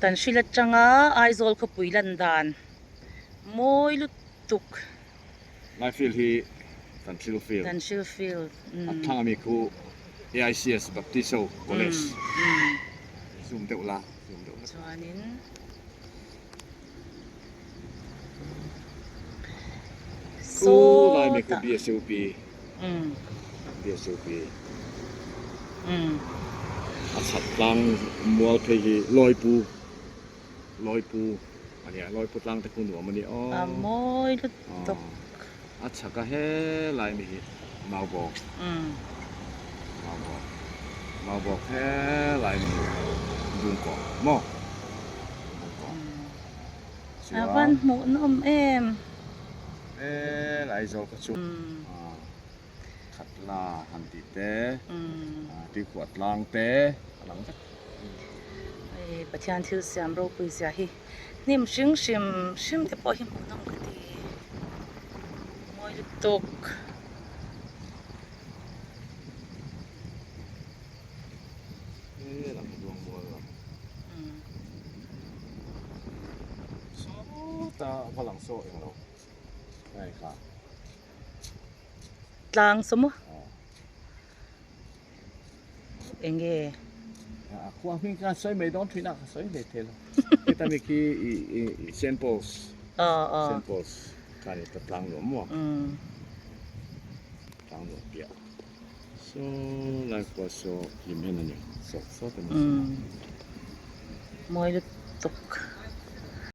Tanhril atanga Aizawl khawpui lan dan mawi lutuk. Lai field hi Tanhril field. Tanhril field. A thlang ami khu AICS Baptist ho college. Zoom deuh la, zoom deuh la. Chuanin Khu lai mi khu BSUP. BSUP. A chhak tlang mual phei hi Lawipu Lawipu a nia Lawipu tlang te khu nuam a ni aw. A mawi lutuk. A chhak a helai mi hi Maubawk Maubawk Maubawk helai mi hi Bungkaw maw Bungkaw A van hmuh nawm em. Helai zawk kha chu Khatla han tih te Tuikhuah tlang te a lang vek. Hei Pathian thil siam ropui zia hi hnim hring hrim hrim te pawh hi hmuh nawm ka ti mawi lutuk. He lam hi luang mual lam sawta va lang saw englo hei kha. Tlang saw maw? Eng nge? A khua hming kha sawi mai dawn thin a, ka sawi hle thei lo. Heta mi khi i Saint Paul's. Saint Paul's kha ni ta tlang nuam maw? Tlang nuam piah. Saw lai khua saw hlim hen a ni. Saw saw te maw? Mawi lutuk.